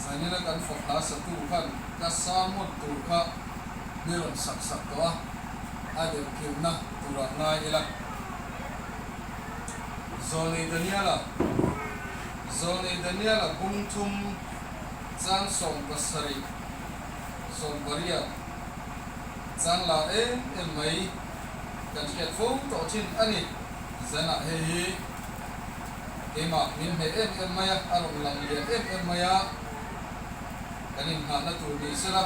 Zanina kan fak hla satu khan ka sermon tur kha mi rawn sak sak tawh a, a deuhkhilhna turah ngai ila. Zawlnei Daniela Zawlnei Daniela bung thum chang 70 80 chang lar em em mai kan hriat fo tawh thin a ni. Zanah hei hi keimah min hneh em em mai a, a rawn lang lian em em mai a, kan inhnahna tur ni sela.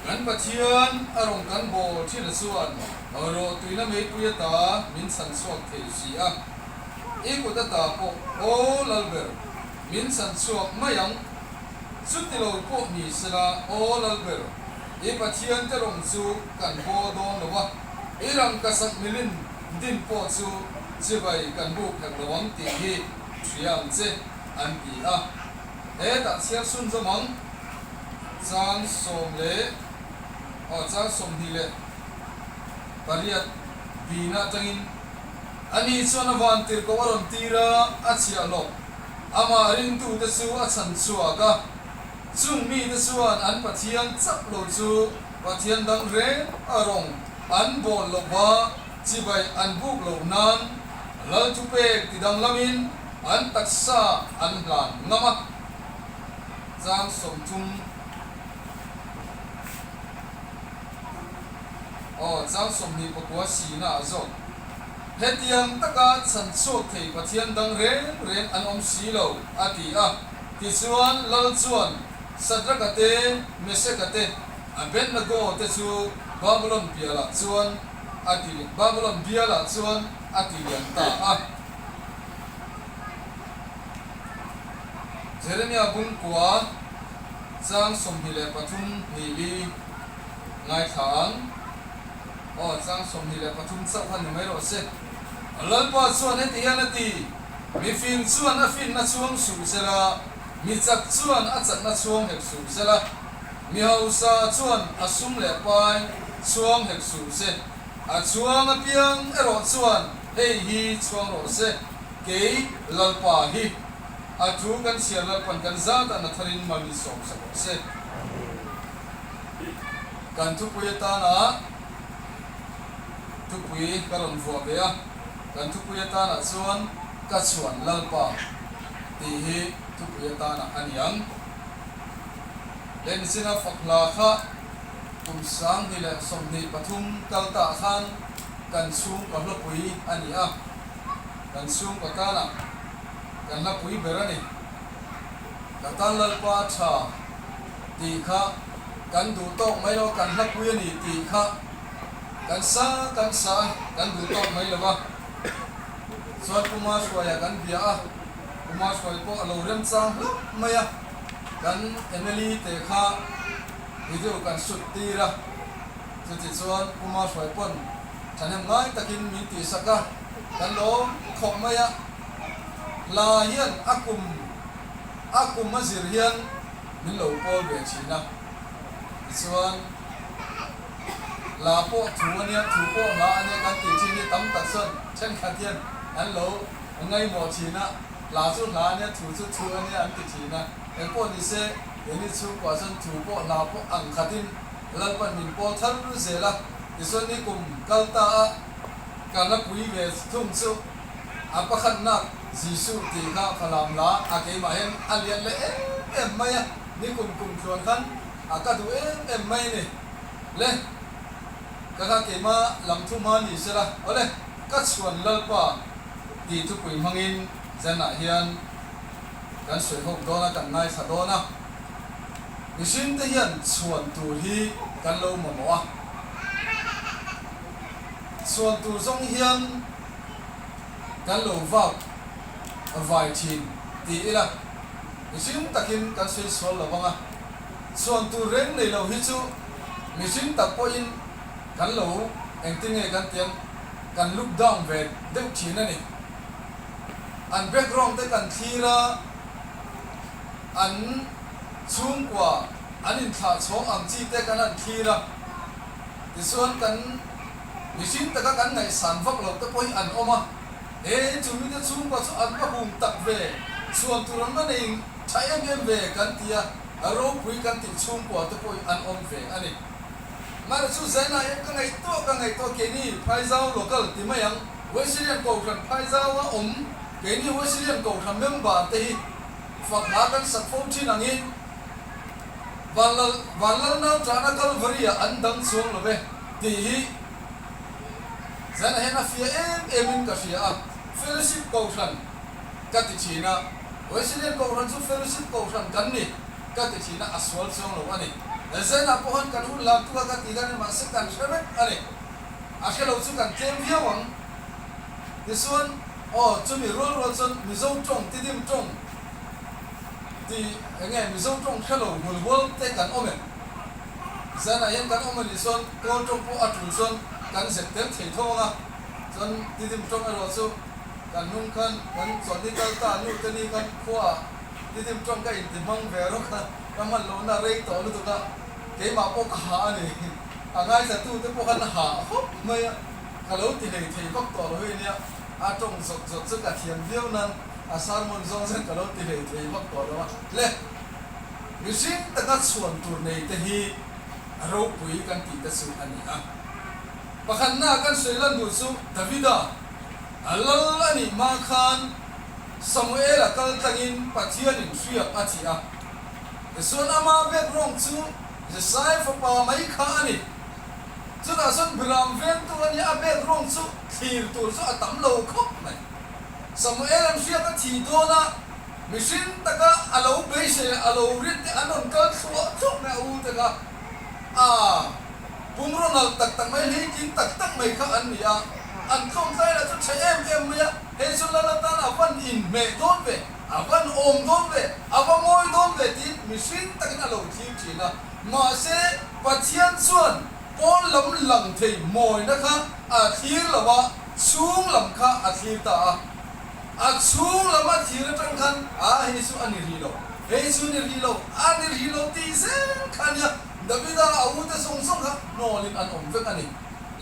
Kan Pathian a rawn kan bawl thin a chuan rawhtuina meipui ata min chhan chhuak thei si a, i kut ata pawh aw Lalber min chhan chhuak mai ang. Chuti lo pawh ni sela aw Lalber, i Pathian te rawng chu kan bawl dawn lo a, i rangkasak milin din pawh chu chibai kan buk hek lo ang tih hi hria ang che, an ti a. Hetah chhiar chhunzawm ang. Chang sawm leh aw chang 28 bina atangin ani chuan a van tirhkoh a rawn tir a, a chhiah hlawh. Amah ringtute chu a chhan chhuak a, chung mite chuan an Pathian chauh lo chu Pathian dang reng a rawng an bawl loh va, chibai an buk loh nan Lal thupek ti danglamin an taksa an hlan ngam a. Chang 30 aw chang 29 sina ah zawk. Hetiang taka chhan chhuak thei Pathian dang reng reng an awm si lo, a ti a. Tichuan Lal chuan Sadraka te, Meseka te, Abednego te chu Babulon bialah chuan a ti Babulon bialah chuan a ti lian ta a. Jeremia bungkua chang 23 hnih li ngaithla ang. Aw, chang 23 chauh kha ni mai rawh se. Lalpa chuan heti hian a ti, Mi fing chuan a finna chhuang suh sela, mi chak chuan a chakna chhuang hek suh sela, mi hausa chuan a sum leh pai chhuang hek suh se. A chhuang apiang erawh chuan hei hi chhuang rawh se, Kei Lalpa hi a thu kan chhiar Lalpan kan zat a na tharin mal min sawm sak rawh se. Kan thupui atana thupui ka rawn vuah ve a, kan thupui atanah chuan ka chhuan Lalpa tih hi thupui atana a ni ang. Lehmichina fak hla kha kum 2023 kal ta khan kan chhungkaw hlawpui a ni a. Kan chhungkaw tanah kan la pui ber a ni. Ka tan Lalpa tha tih kha kan duh tawk mai lo, kan hla pui a ni tih kha kan sa kan sa a, kan duh tawk mai lo a. Chuan Pu Mahruaia kan bia a, Pu Mahruai pawh a lo remchang hlauh mai a, kan Emily te kha video kan shoot tir a, chutichuan Pu Mahruai pawn Thahnem ngai takin min tihsak a, kan lawm khawp mai a. Hla hian a kum a kum a zir hian min lo pawl ve thin a. Tichuan, hla pawh thu a nia, thu pawh hla a nia kan tih thin hi tam tak chuan thenkhat hian an lo ngaihmawh thin a, hla chu hla a nia, thu chu thu a nia an ti thin a. Engpawh ni se, keini chhungkua chuan thu pawh hla pawh ang khatin Lalpan min pawl thar zel a, tichuan ni kum kal ta a ka la pui ve thung chu a pakhatnak Jesuh tih kha Falam la a keimah hian a lian leh em em mai a, ni kum kum tluan khan a ka duh em em mai a ni. Le, ka kha keimah lam thu hma ni sela, awle, ka chhuan Lalpa tih thupui hmangin zanah hian kan sawi hawk dawn a, kan ngaithla dawn a. Mihringte hian chhuan tur hi kan lo mamawh a, chhuan tur zawng hian kan lo vak vai thin ti ila, mihring takin kan sawi sual lo vang a, chhuan tur reng nei lo hi chu mihring tak pawhin kan lo engtin nge kan tiang kan look down ve deuh thin a ni. An background te kan thlir a. An chhungkua an inthlah chhawng ang chi te kan han thlir a, tichuan kan mihring taka kan ngaihsan vak loh te pawh hi an awm a, he chu mite chhungkua chu an va hum tak ve, chhuan tur an va nei Tha em em ve kan ti a, ropui kan tih chhungkua te pawh hi an awm ve a ni. Mara chu Zaina hian ka ngaihtuah ka ngaihtuah keini Phaizau local ti mai ang, Wesleyan Kohhran Phaizaua awm keini Wesleyan Kohhran member te hi fak hla kan sak fo thin angin Vanlal Vanlal nau ṭahna Kalvari-ah an dang chuang lo ve tih hi Zaina hian a fiah em emin ka hria a, Fellowship Kohhran ka ti thin a, Wesleyan Kohhran chu Fellowship Kohhran kan ni ka ti thin a, a sual chuang lo a ni. Zaina pawh han kan hun lam tuk a ka ti khan mahse kan hre vek a ni. A hre lo chu kan tlem viau ang. Tichuan, aw, chumi rual rual chuan Mizo tawng, Tidim tawng tih eng nge Mizo tawng hre lo hul hual te kan awm em? Zanah hian kan awm a nih chuan Kawl tawng pawh a tul chuan kan zep tel thei tho ang a, chuan Tidim tawng erawh chu kan hnung khan kan chawlhni kal ta nu te ni khan khuaah Tidim tawng ka inti hmang ve rawk a, ka hman lohna rei tawh lutuk a, keimah pawh ka hah a ni. A ngaithla te pawh khan hah khawp mai a, ka lo ti hlei thei vak tawh lo hi nia, a tawng zawt zawt chu ka thiam viau nan a sermon zawng chuan ka lo ti hlei thei vak tawh lo a. Le, mihring taka chhuan tur nei te hi a ropui kan tih te chu a ni a. Pakhatna kan sawi lan duh chu Davida a lal a nih hma khan Samuela kal tlangin Pathianin hriak a thi a, tichuan ama background chu Jesai fapa mai kha a ni. Chutah chuan Biram vengtu a nia, a bek rawng chu thlir tur chu a tam lo khawp mai. Samuel an hriat a thi dawn a, mihring taka a lo beisei leh a lo rin te an rawn kal thluah thluah mai a u te kha. A pumraw nalh tak tak mai, hleitling tak tak mai kha an ni a, an tlawmtlai lah chu tha em em mai a, hei chu lal atan a van inhmeh dawn ve. A van awm dawn ve, a va mawi dawn ve tiin mihring takin a lo thlir thin a. Mahse, Pathian chuan pawn lam lang thei mawina kha a thlir lo a, chhung lam kha a thlir ta a. A chhung lam a thlir atang khan, A, hei chu a ni rih lo, hei chu ni rih lo, a ni rih lo tih zel kha a nia. Davida a ute zawng zawng kha hnawlin an awm vek a ni.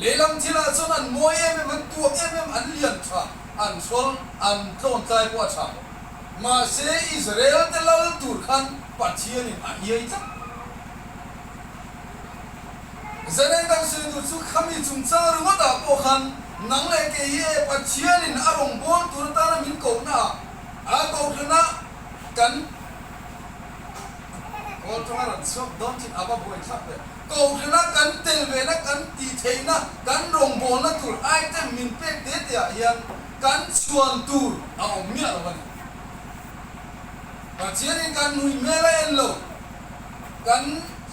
Lehlam thilah chuan an mawi em em, an tuak em em, an lian tha. An hrawl, an tlawntlai pawh a tha. Mahse, Israel-te lal tur khan Pathianin a iai tlat. Zalen kan sawi tur chu khami chungchang ringawtah pawh khan nang leh kei hi e Pathianin a rawngbâwl tur atana min kohnaah a kohhran a kan Kawl tanga rawn chhuak dawn thin a va buaithlak ve. Kohhrana kan tel vena kan tih theihna, kan rawngbawlna tur item min pek te te ah hian kan chhuan tur a awm miah lo a ni. Pathianin kan hmui hmel a en lo, kan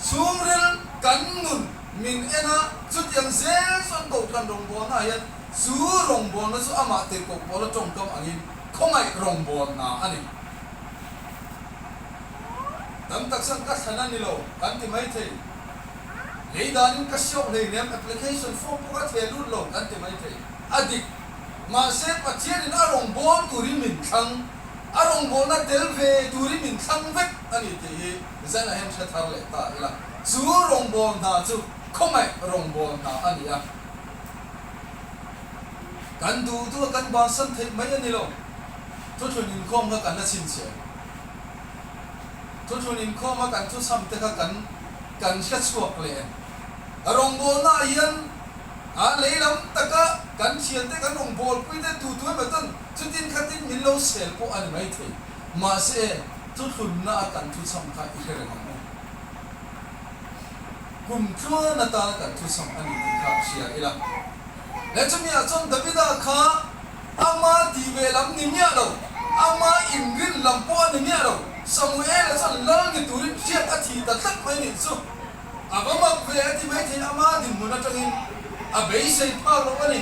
chhungril, kan nun min en a, chutiang zel chuan kohhran rawngbawlna ah hian chu rawngbawlna chu amah tirhkoh pawl a tawngkam angin khawngaih rawngbawlna a ni. Tam tak chuan ka thlan a ni lo kan ti mai thei. Lei danin ka siok hlei nem application form pawh ka theh lut lo kan ti mai thei. A dik. Mahse Pathianin a rawngbâwl turin min thlang, a rawngbâwlna tel ve turin min thlang vek a ni tih hi zan ah hian hre thar leh ta ila. Chu rawngbâwl hna chu khawngaih rawngbâwl hna a ni a. Kan duh duh a kan bansan theih mai a ni lo. Thuthlun inkhawm kha kan la chhinchhiah. Thuthlun inkhawma kan thuchham te kha kan kan hre chhuak leh em? Rawngbawlna ah hian a lei lam taka kan thiante kan rawngbawlpui te tu tu emaw ten chutin khatin min lo sel pawh a ni mai thei. Mahse thuthlunna a kan thuchham kha i hre reng ang u. Kum tluan atana kan thuchham a ni tih kha hria ila. Leh chumi ah chuan Davida kha Ama tih ve lam ni miah lo, ama inrin lam pawh a ni miah lo. Samuela chuan lal ni turin hriat a thi ta tlat mai nih chu. A va mak ve a ti maithei ama dinhmun atangin a beisei phak lo a ni.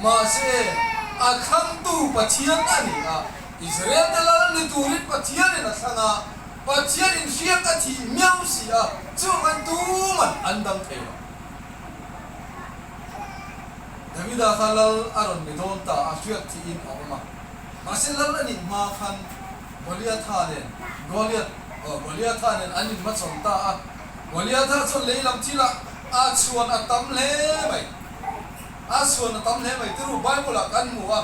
Mahse, a thlangtu Pathian a ni a, Israel-te lal ni turin Pathianin a thlang a, Pathianin hriat a thih miau si a, chuvangin tuman an dang thei lo. Davida kha lal a rawn ni dawn ta a hriat thihin a awm a. Mahse lal a nih hma khan Goliatha nen Goliath aw Goliatha nen an inhmachhawn ta a. Goliatha chuan lei lam thilah a chhuan a tam hle mai. A chhuan a tam hle mai tiru Bible ah kan hmu a.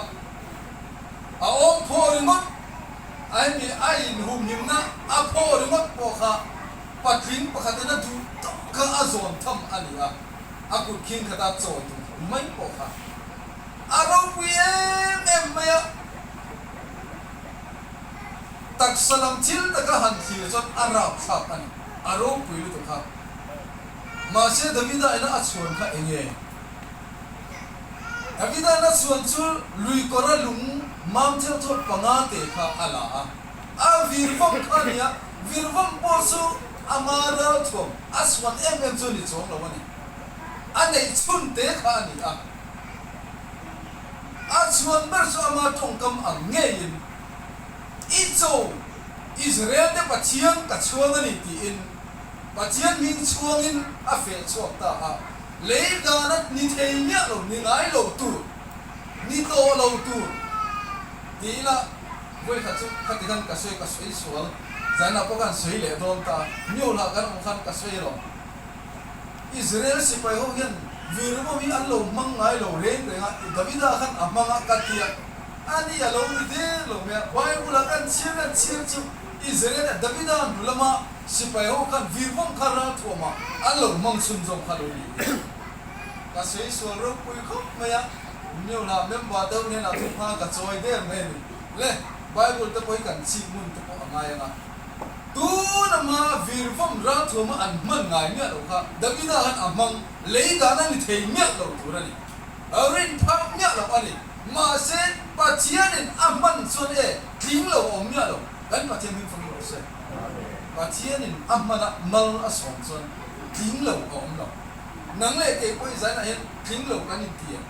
A awm phaw ringawt. A hemi a inhumhimna a phaw ringawt pawh kha patling pakhatin a duh tawk kha a zawn tham a ni a, a kut khing khata chaw tum mai pawh kha a ropui em em mai a. Taksa lam thil taka han thlir chuan a rapthlak a ni, a ropui lutuk kha. Mahse Davida ina a chhuan kha eng nge? Davida ina chhuan chu lui kawra lung mam theuh theuh panga te kha a la a, a virvawm kha a ni a, virvawm pawh chu ama ralthuam a chhuan em em chu a ni chuang lo a ni, a neih chhun te kha a ni a. A chhuan ber chu ama tawngkam ang ngeiin, I cho, Israel te Pathian ka chhuang a ni tiin Pathian hming chhuangin a feh chhuak ta a, lei dana ni thei miah lo, ni ngai lo tur, ni tawh lo tur ti ila vawikhat chu khati khan ka sawi ka sawi sual, zanah pawh khan sawi leh dawn ta, Miolah kan awm khan ka sawi lo. Israel sipai ho hian virvo hi an lo hmang ngai lo reng reng a, Davida khan a hmang a ka ti a, a ni a lo ni der lo mai a, Bible-ah kan chhiar kan chhiar chu Israel leh Davida hnu lama sipai ho khan virvawm kha ralthuamah an lo hmang chhunzawm kha lo ni in ka sawi sual ropui khawp mai a, Miola member te ho hnenah thupha ka chawi der mai a ni le, Bible te pawh hi kan chik ngun te pawh a ngai ang a. Tun ama virvawm ralthuama an hman ngai miah lo kha Davida khan a hmang lei dan a ni thei miah lo tur a ni. Rin phak miah lo a ni. Mahse, Pathianin a hman chuan e tling lo a awm miah lo. Kan Pathian hming fang rawh se. Pathianin a hman a mal a sawm chuan tling lo a awm lo. Nang leh kei pawh i zainah hian tling lo kan inti em?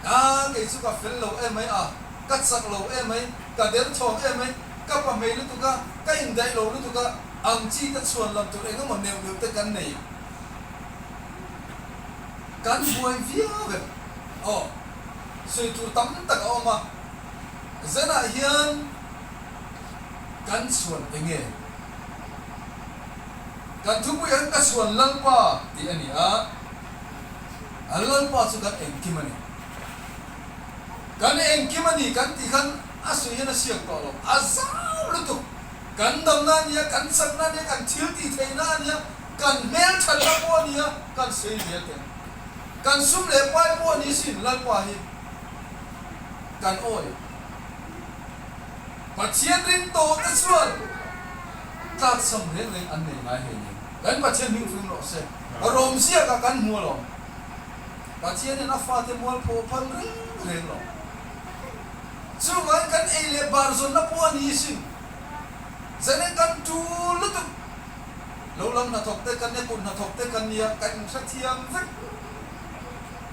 A, kei chu ka fel lo emai a, ka chak lo emai, ka derthawng emai. Ka pa hmei lutuk a, ka indaih lo lutuk a, ang chi te chhuan lam tur eng emaw neuh neuh te kan nei. Kan buai viau em? Aw, sawi tur tam tak a awm a, zanah hian kan chhuan eng nge? Kan thupui hian ka chhuan Lalpa tih a ni a, a Lalpa chu kan engkim a ni. Kan engkim a ni kan tih khan a sawi hian a siak tawh lo, a zau lutuk. Kan damna a nia, kan chakna a nia, kan thil tih theihna a nia, kan hmel thatna pawh a nia, kan sawi zel teh. Kan sum leh pai pawh a ni sin Lalpa hi kan awi. Pathian ring tawh te chuan tlaksam reng reng an nei ngai hleinem. Kan Pathian hming fim rawh se. Rawm ziakah kan hmu alawm. Pathianin a fate mual pawh phal reng reng lo. Chuvangin kan ei leh bar zawnna pawh a ni sin. Zanin kan tul lutuk. Lo lam hnathawk te kan nia, kut hnathawk te kan nia, kan inhrethiam vek.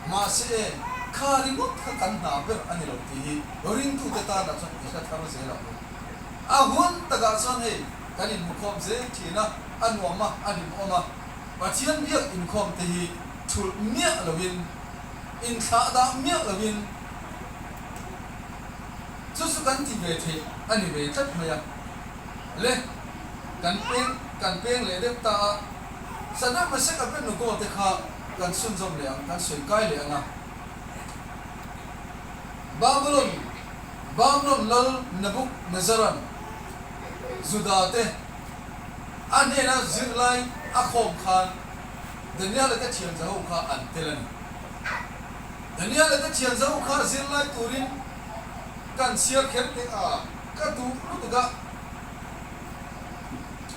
Mahse e, kha ringawt kha kan hna ber a ni lo tih hi ringtute tanah chuan i hre thar zel ang u. A hun takah chuan hei kan inhmukhawm zel thin a, a nuam a, a hlimawm a. Pathian biak inkhawm te hi thulh miah loin, inthlah dah miah loin chu chu kan ti ve theih a ni ve tlat mai a. Le, kan peng kan peng leh deuh ta a, Saddam Mesek Abednego te kha kan chhunzawm leh ang, kan sawi kai leh ang a. Babylon, Babylon lal Nebuchadnezzar-a'n Juda te A hnena zirlai a khawm khan Daniel-a te thian zaho kha an tel a ni. Daniel-a te thian zaho kha zirlai turin kan chhiar kher teh a, ka duh lutuk a,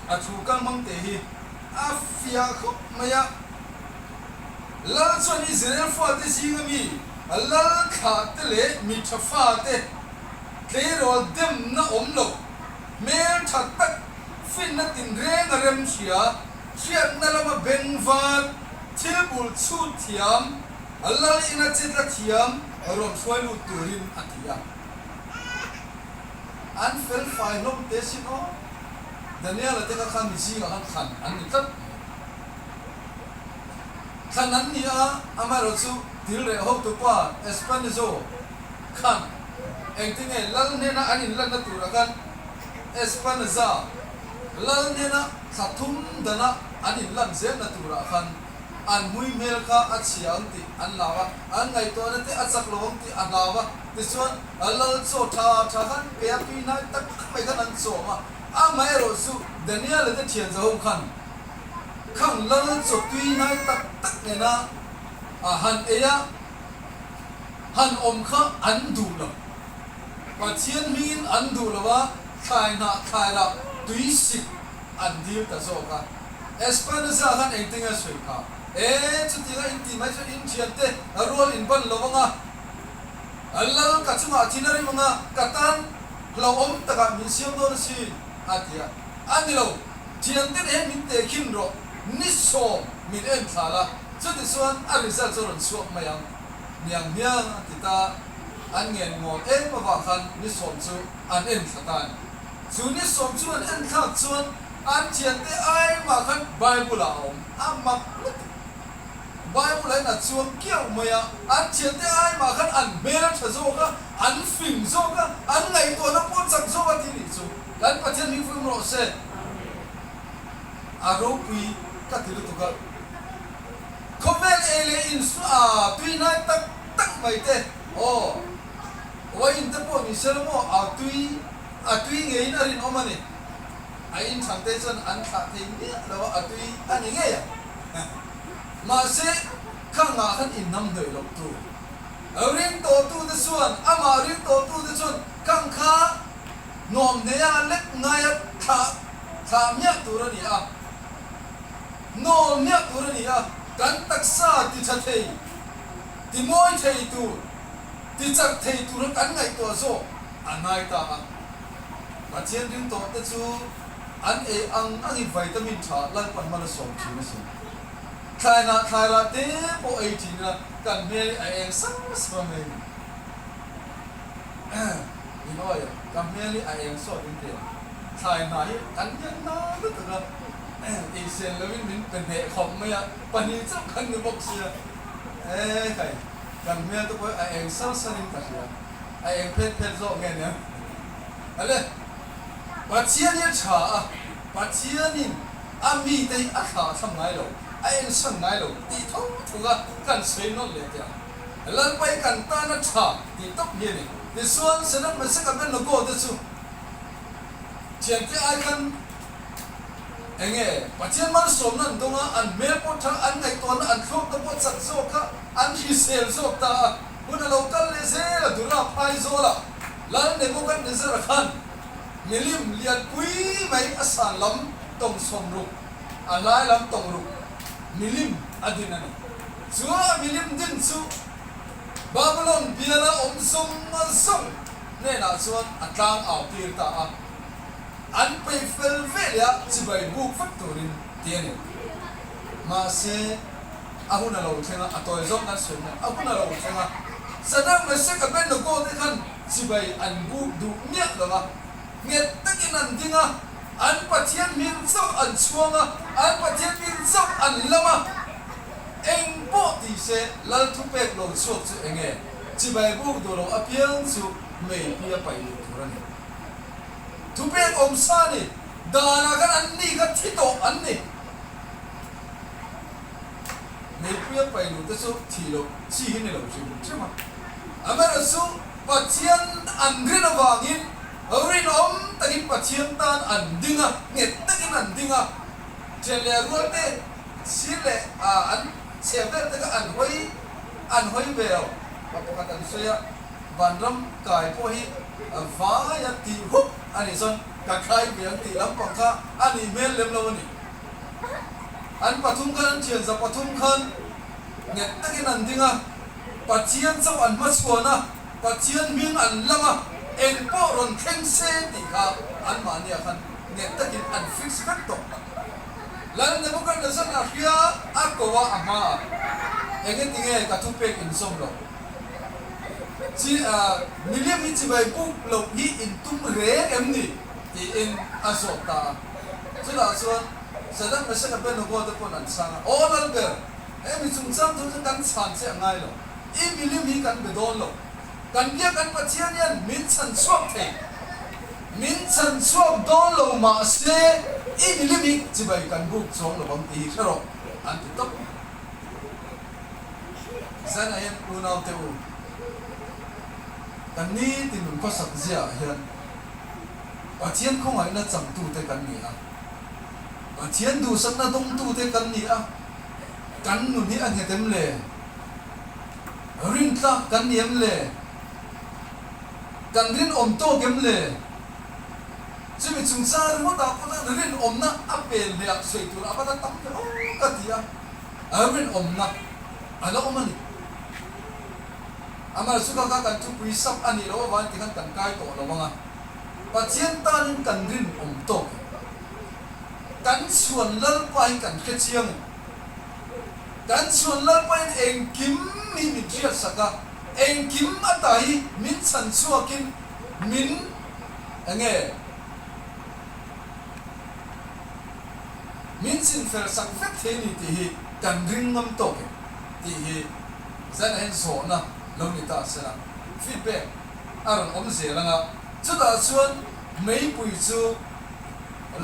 a thu kal hmang teh hi a fiah khawp mai a. Lal chuan Israel fate zinga mi lal thlah te leh mi tha fate tleirawl demna awm lo, hmel tha tak Finna tinreng a rem hria, hriatna lama beng var, thil bul chhut thiam, lal ina chetla thiam rawn hruai lut turin a ti a. An fel fai hlawm te sin aw. Daniel-a te kha khan mi zingah khan thlan an ni tlat mai. Thlan an ni a, amaherawhchu tilreh hotupa Espanizo khan engtinge lal hnena an inlanna turah khan Espanaza lal hnena thla thum dana an inlan zelna turah khan an hmui hmel kha a chhia ang tih an hlau a, an ngaihtuahna te a chak lo ang tih a hlau a, tichuan lal chaw tha tha khan pe a tui hnai tak tak mai khan. khan an chawm a, amaherawh chu Daniel-a te thian zaho khan khang lal chaw tui hnai tak tak nena a han ei a, han awm kha an duh lo. Pathian hmingin an duh lo a, thlai hnah thlai rah tui sik an dil ta zawk a. Espanoza khan engtin nge a sawi kha? E, chutianga in tih mai chuan in thiante rual in ban lo ang a, Lal ka chungah thin a rim ang a, ka tan hlauhawm takah min siam dawn asin, a ti a. A ni lo, thiante nen hian min tehkhin rawh, ni sawm min en thla la, chutichuan a result chu a rawn chhuak mai ang, niang hmiang a ti ta. An ngen ngawl em avang khan ni sawm chu an en thla ta a ni. Chu ni sawm chu an en thlak chuan an thiante ai mah khan Bible ah a awm a mak lutuk. Bible ah hian a chuang kiau mai a, an thiante ai mah khan an hmel a tha zawk a, an fing zawk a, an ngaihtuahna pawh a chak zawk a ti nih chu. Kan Pathian hming fum rawh se. A ropui ka ti lutuk a. Khawvel ei leh in a tui hnai tak tak mai te aw uain te pawh ni se la maw a tui a tui ngeiin a rinawm a ni. A inthlan te chuan an thlah thei miah lo a, a tui a ni ngei ang. Mahse khangah khan inhnam hnawih loh tur. Ring tawhtute chuan amah ring tawhtute chuan khang kha nuam hneia lek ngaia thlah thlah miah tur a ni a. Nawl miah tur a ni a, kan taksa ti tha thei, ti mawi thei tur, ti chak thei tura kan ngaihtuah zawk a ngai ta a. Pathian ring tawh te chu an ei ang angin vitamin tha Lalpan hman a sawm thin asin. Thlainah thlairah te pawh ei thin ila kan hmel hi a eng sang sang mai a ni. In awi a, ka hmel hi a eng sawt in ti a, thlai hna hi kan hian na lutuk a. Eisen lovin min pe hneh khawp mai a, pahnih chauh kan ni bawk sia. E kai, kan hmel te pawh hi a eng sar sarin ka hria, a eng phet phet zawk nge nia. Ale, Pathian hi a tha a, Pathianin a mite hi a thlah thlam ngai lo, a ensan ngai lo tih tho tho kha kan sawi nawlh leh teh ang. Lalpa hi kan tan a tha tih tawp hi a ni. Tichuan, Senat Mesek Abednego te chu thiante ai khan Enge Pathian malsawmna an dawng a, an hmel pawh tha, an ngaihtuahna an thluak te pawh chak zawk a, an hrisel zawk ta a. Hun a lo kal leh zel a, Dura Phaizawla Lal Nebuchadnezzar-a khan milim lianpui mai a san lam tawng sawmruk, a lai lam tawng ruk milim a din a ni. Chu a milim din chu Babylon biala awm zawng zawng hnenah chuan a tlang au tir ta a. An peih fel veleh a chibai buk vek turin ti a ni. Mahse, a hun a lo thleng a, a tawi zawng kan sawi mai, a hun a lo thleng a, Saddam Mesek Abednego te khan chibai an buk duh miah lo a, nghet takin an ding a, an Pathian hming chauh an chhuang a, an Pathian hming chauh an lam a, eng pawh ti se Lal thupek lo chhuak chu eng nge? Chibai buk duh lo apiang chu meipui a paih luh tur a ni. Thupek awm sa ni, danah khan an ni kha thi tawh an ni. Meipuia paihluh te chu thih loh chi hi ni lo hrim hrim a. Amaherawh chu Pathian an rin avangin rinawm takin Pathian tan an ding a, nghet takin an ding a. Thian leh rual te sir leh an chhia vel te kha an hawi an hawi ve lo. Pa pakhat an sawi a. Vanram kai pawh hi vaia tih hup a nih chuan ka khai ve ang tih lampang kha a nih hmel lem lo a ni. An pathum khan an thianza pathum khan nghet takin an ding a, Pathian chauh an hmachhuan a, Pathian hming an lam a, eng pawh rawn thleng se tih kha anmahniah khan nghet takin an fix vek tawh. Lal Nebuchadnezzar a hria a ko a a hmaah, Engetinge ka thupek inzawm lo? Chi a, milim hi chibai buk loh hi in tum reng em ni? tiin a zawt ta a. Chutah chuan Saddam Mesek Abednego te pawn an chhang a, Aw Lalber, he mi chungchang thu chu kan chhan che a ngai lo. I milim hi kan be dawn lo. Kan biak kan Pathian hian min chhan chhuak thei. Min chhan chhuak dawn lo mahse i milim hi chibai kan buk chuang lo ang tih hi hre rawh, an ti tawp. Zanah hian unaute u, kan nitin nun khawsak ziaah hian Pathian khawngaihna changtute kan ni a, Pathian duhsakna dawngtute kan ni a, kan nun hi a nghet em le? Rintlak kan ni em le? Kan rinawm tawk em le? Chumi chungchang ringawtah pawh chuan rinawmna a pel hmeh ah sawi tur a va la tam ve aw ka ti a, a rinawmna a la awm a ni. Amaherawhchu chu kha kha kan thupui sap a nih loh avangin tikhan kan kai tawh lo ang a. Pathian tanin kan rinawm tawk em? Kan chhuan Lalpa hi kan hre chiang em? Kan chhuan Lalpa in engkim hi min hriatsak a, engkim ata hi min chhan chhuakin min enge min chinfel sak vek thei a ni tih hi kan ring ngam tawk em tih hi zanah hian zawhna lo ni ta sela feedback a rawn awm zel ang a, chutah chuan meipui chu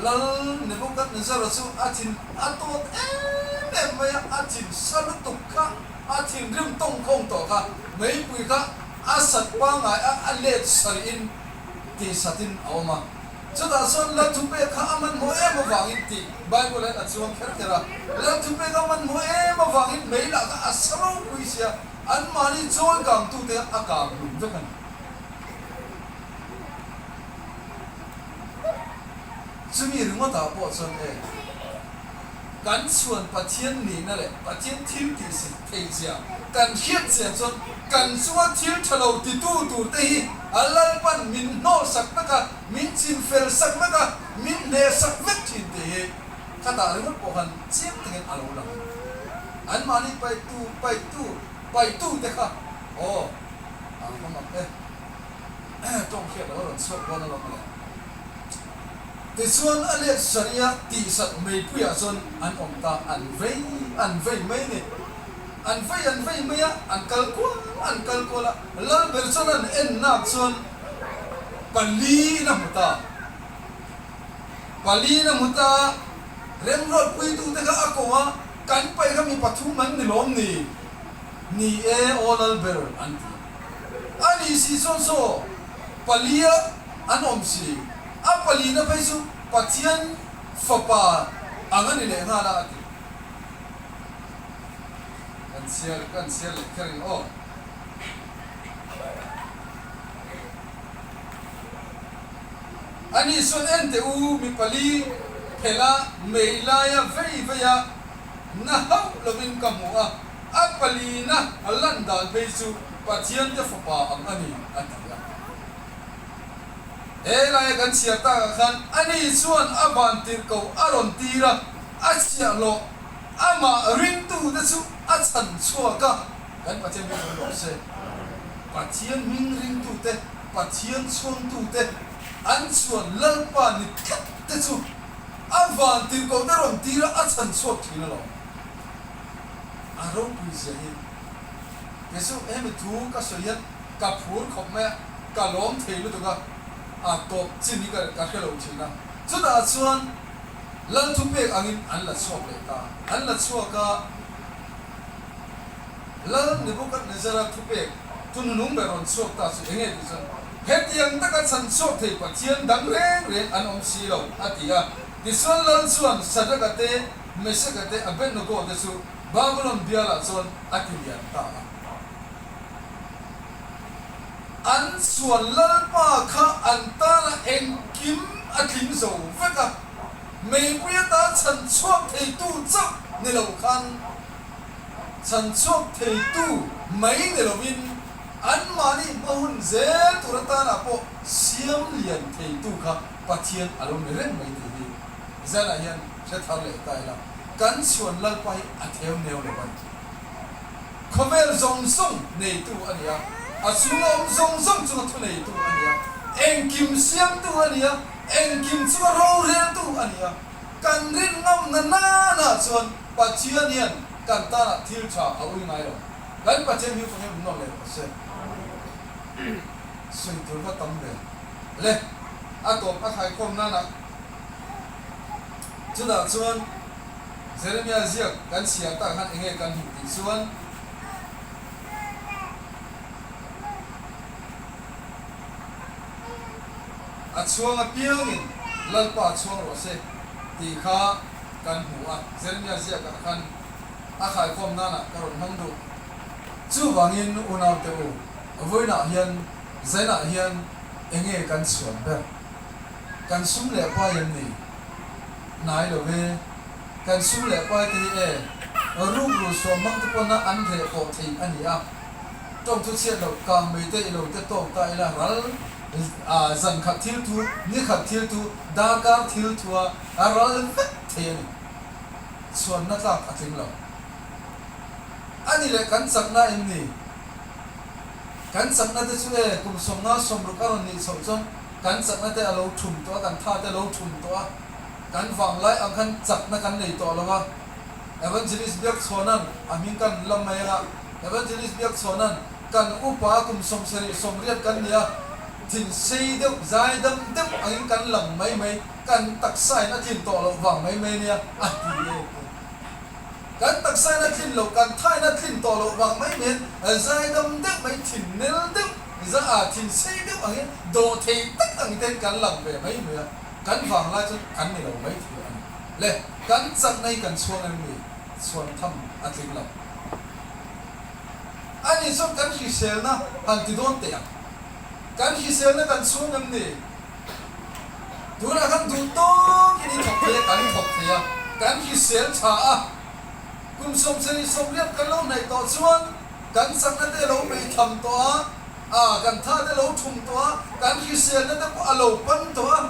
Lal Nebuchadnezzar-a chu a thin a tawt em em mai a, a thin sa lutuk kha, a thinrim tawngkhawng tawh kha, meipui kha a sat pangngai a, a let sarihin tihsatin a awm a. Chutah chuan Lal thupek kha a hmanhmawh em avangin tih Bible hian a chuang kher kher a, Lal thupek a hmanhmawh em avangin mei lah kha a sa ropui sia, Anmahni chawi kangtute a kang hlum vek a ni. Chumi ringawtah pawh chuan e, kan chhuan Pathian nihna leh Pathian thil tih si theih zia kan hriat chian chuan kan chunga thil tha lo titu turte hi a Lalpan min hnawhsak vek a, min chinfel sak vek a, min hnehsak vek thin tih hi khatah ringawt pawh khan chiang takin a lo lang a ni. Anmahni paihtu, paihtu, paihtute kha aw a va mak e. Tawng hriat lo a rawn chhuak dawn alawm le. Tichuan a let saria tihsat meipuiah chuan an awm ta, an vei an vei mai a ni. An vei an vei mai a, an kal kual an kal kual a, Lalber chuan an en nak chuan paliin a hmu ta. Paliin a hmu ta a, remruatpuitute kha a ko a, Kan paih kha mi pathum an ni lawm ni? Ni e, aw Lalber, an ti. A ni si chuan saw palia an awm si, a palina phei chu Pathian Fapa ang a ni leh nghal a, a ti. Kan chhiar, kan chhiar leh kher ang aw. Ani chuan en teh u, mi pali phela mei laia vei veia na hauh lovin ka hmu a, a palina lan dan phei chu Pathiante Fapa ang a ni, a ti a. He laia kan chhiar takah khan ani chuan a van tirhkoh a rawn tir a, a chhiahhlawh amah ringtute chu a chhan chhuak a. Kan Pathian hming ring rawh se. Pathian hming ringtute, Pathian chhuangtute, an chhuan Lalpa ni tlat te chu a van tirhkoh te rawn tir a, a chhan chhuak thin alawm. A ropui zia hi. Kei chu hemi thu ka sawi hian ka phur khawp mai a, ka lawm thei lutuk a, a tawp chin hi ka hre lo thin a. Chutah chuan Lal thupek angin an la chhuak leh ta. An la chhuak a. Lal Nebuchadnezzar-a thupek thununung ber rawn chhuak ta chu enge tih chuan, Hetiang taka chhan chhuak thei Pathian dang reng reng an awm si lo, a ti a. Tichuan Lal chuan Shadrach-a te, Meshach-a te, Abednego te chu Babulon bialah chuan a ti lian ta a. An chhuan Lalpa kha an tana engkim a tling zo vek a, meipui ata chhan chhuak theitu chauh ni lo khan, Chhan chhuak theitu mai ni lovin anmahni hma hun zel tur atanah pawh siam lian theitu kha Pathian a lo ni reng mai tih hi zanah hian hre thar leh ta ila, kan chhuan Lalpa hi a theu neu lo a ni. Khawvel zawng zawng neitu a ni a, a chhunga awm zawng zawng chunga thu neitu a ni a, engkim siamtu a ni a, engkim chunga roreltu a ni a. Kan rin ngamna nana chuan Pathian hian kan tanah thil tha a ui ngai lo. Kan Pathian hming fangin um nawm leh rawh se. Sawi tur va tam ve le. A tawp a khaikhawm nana chutah chuan Jeremia ziak kan chhiar tak khan enge kan hmuh tih chuan, A chhuang apiangin Lalpa chhuang rawh se tih kha kan hmu a, Jeremia ziakah khan a khaikhawm nanah ka rawn hmang duh. Chuvangin unaute u, vawiinah hian zainah hian enge kan chhuan ber? Kan sum leh pai em ni? Hnai lo ve. Kan sum leh pai te hi e, rukru suam hmang te pawn a an reh pawh thei a ni a. Tawng chu chhiat loh kang mai te ilo te tawk ta ila ral zan khat thil thu, ni khat thil thu, darkar thil thua a ral vek thei a ni. Chhuanna tlak a tling lo. A ni leh kan chakna em ni? Kan chakna te chu e, kum 50 60 a rawn nih chhoh chuan kan chakna te a lo thum tawh a, kan tha te a lo thum tawh a, kan vanglai ang khan chakna kan nei tawh lo a. Evangelist Biakchhawna'n a hming kan lam mai anga, Evangelist Biakchhawna'n kan upa kum 70 80 kan ni a, thin sei deuh, zaidam deuh angin kan lang mai mai, kan taksain a tlin tawh loh vang mai mai nia a ti e. Kan taksain a tlin loh, kan thain a tlin tawh loh vang mai mai hian zaidam deuh mai, thin nel deuh, za ah thin sei deuh angin dawh thei tak ang ten kan lang ve mai mai a, kan vang lai chuan kan ni lo mai thei a ni. Le, kan chakna hi kan chhuang em ni? Chhuan tham a tling lo. Ani chuan kan hriselna han ti dawn teh ang. Kan hriselna kan chhuang em ni? Tunah khan duh tawkin i thawk thei a, kan thawk thei a, kan hrisel tha a. Kum 78 kan lo hnaih tawh chuan kan chakna te lo bei tham tawh a, a kan tha te lo thum tawh a, kan hriselna te pawh a lo pan tawh a.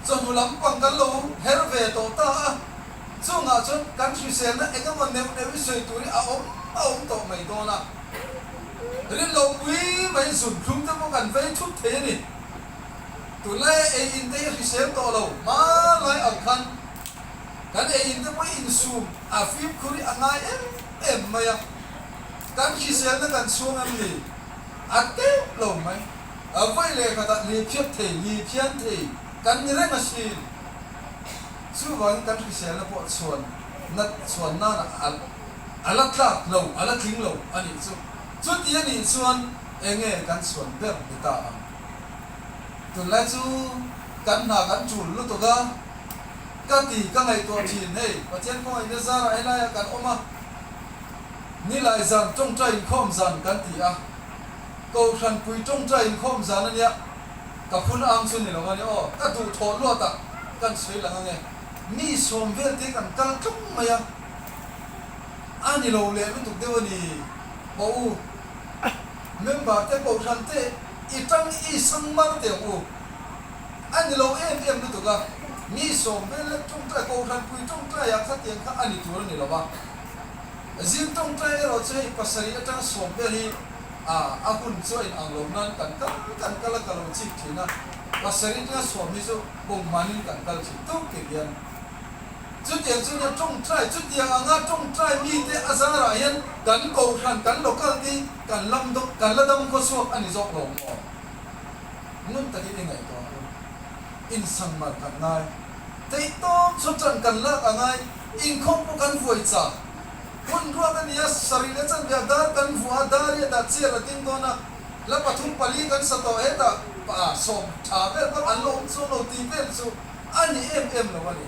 Chawhnu lampang kan lo her ve tawh ta a, chungah chuan kan hriselna eng emaw neuh neuh i sawi tur hi a awm a awm tawh mai dawn a. Rinlopui mai zun thlum te pawh kan vei thut thei a ni. Tunlaia ei in te hi hrisel tawh lo hmanlai ang khan kan ei in te pawh hi insum a fimkhur hi a ngai em em mai a. Kan hriselna kan chhuang em ni? A teuh lo mai. A vawi leh khatah li phiat thei, li phian thei kan ni reng asin. Chuvangin kan hriselna pawh chhuan nat chhuan nana a A la tlak lo, a la tling lo a nih chu. Chuti a nih chuan eng nge kan chhuan ber ni ta ang? Tunlai chu kan hna kan tul lutuk a, ka ti ka ngaihtuah thin. Hei, Pathian khawngaihna zarah helaiah kan awm a, Nilai zan tawngtai inkhawm zan kan ti a, Kohhranpui tawngtai inkhawm zan a nia, ka phun ang chu ni lo a ni aw, ka duhthawh luatah kan sawi lang ange. Mi sawm vel te kan kal tlung mai a. A ni lo leh lutuk deuh a ni. Haw u, member te kohhran te i tang i sang mar teh ang u. A ni lo em em lutuk a, mi sawm vel lek tawngtai, kohhran pui tawngtai ah khatiang kha a ni tur a ni lo a. Zing tawngtai erawh chu hei pasarih atanga sawm vel hi a a hun chu a inang lo nan kan kal kan kal a ka lo chik thin a, pasarih atanga sawm hi chu pumhmanin kan kal thin tuk ti hian. Chutiang chu nia tawngtai, chutiang anga tawngtai mite a zarah hian kan kohhran, kan local te kan lam dawk, kan la dam khawchhuak a ni zawk lo maw? Ngun takin i ngaihtuah ang u. Insangmar kan ngai. Theihtawp chu tan kan lak a ngai. Inkhawm pawh kan vuai chak. Hun ruat a ni a, sarih leh chanve ah dar kan vuah a, dar hi a dah chiar a ding dawn a, la pathum pali kan sa tawh hetah pa sawm tha vel bak an la awm chuang lo tih vel chu A ni em em lo a ni.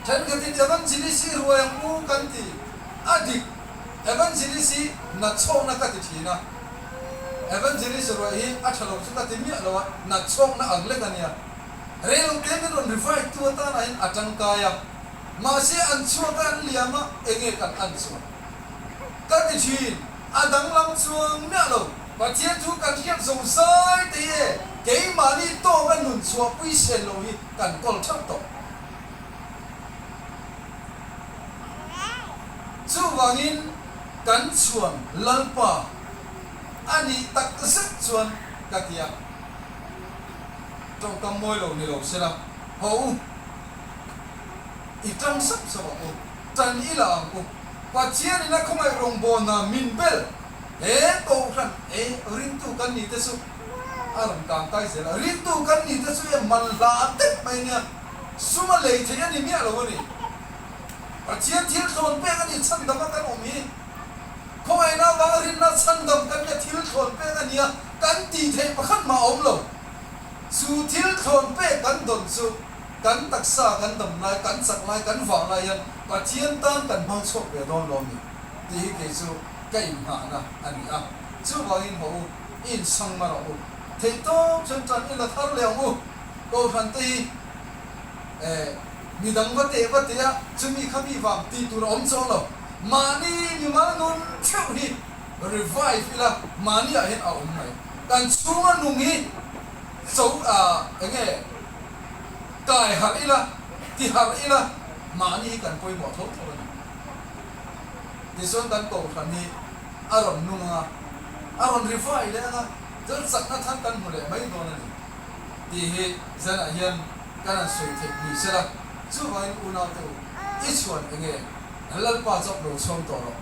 Thenkhatin Evangelist hi ruai ang u kan ti. A dik, Evangelist hi natchhawkna ka ti thin a. Evangelist ruai hi a tha lo chu ka ti miah lo a, natchhawkna ang lek a nia. Reilo te min rawn revive tu atana hian a tangkai a. Mahse an chhuak a an liam a, enge kan an chuan? Ka ti thin, a danglam chuang miah lo. Pathian chu kan hriat zo zai te hi e, keimahni tawka nun chhuahpui sen lo hi kan kawl theuh tawh. Chuvangin kan chhuan Lalpa a nih tak zet chuan ka ti a, tawngkam mawi lo ni lo sela, haw u, i tang sap sap ang u, tan i la ang u, Pathianin a khawngaih rawngbawlna min bel. He Kohhran e ringtu kan nih te chu a rawn kang kai zel a, ringtu kan nih te chu e man hla deuh mai nia, sum a lei theih a ni miah lo a ni. Pathian thil thlawn pek a ni, chhandam a kan awm hi. Khawngaihna avanga rinna chhandam kan nia thil thlawn pek a ni a, kan. Kan tih theih pakhat mah a awm lo. Chu thil thlawn pek kan dawn chu kan taksa kan dam lai, kan chak lai, kan vah lai hian Pathian tan kan hmang chhuak ve dawn lo ni tih hi kei chu ka inngahna a ni a. Chuvangin haw u, i insang mar ang u. Theihtawp chuan tan i la thar leh ang u. Kohhran te hi eh midang va teh va teh a, chumi kha mi vang tih tur a awm chuang lo. Mahni mimal nun theuh hi revive ila mahni ah hian a awm mai. Kan chhunga nung hi cho ah enge kai harh ila, ti harh ila mahni hi kan pawimawh tho tho a ni. Tichuan kan kohhran hi a rawn nung ang a, a rawn revive leh ang a, chuan chakna thar kan hmu leh mai dawn a ni tih hi zanah hian kan han sawi theih ni sela. Chuvangin unaute u, i chhuan enge? Lalpa chauh lo chhuang tawh rawh.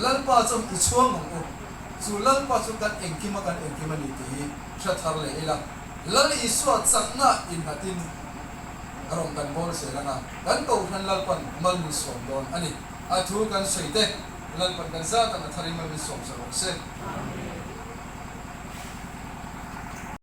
Lalpa chuan i chhuang ang u, chu Lalpa chu kan engkim a kan engkim a ni tih hi hre thar leh ila, Lal Isua chakna innghatin rawn kan bawl zel ang a, kan Kohhran Lalpan mal min sawm dawn a ni. A thu kan sawi te, Lalpan kan zat ang a tharin mal min sawm zel rawh se.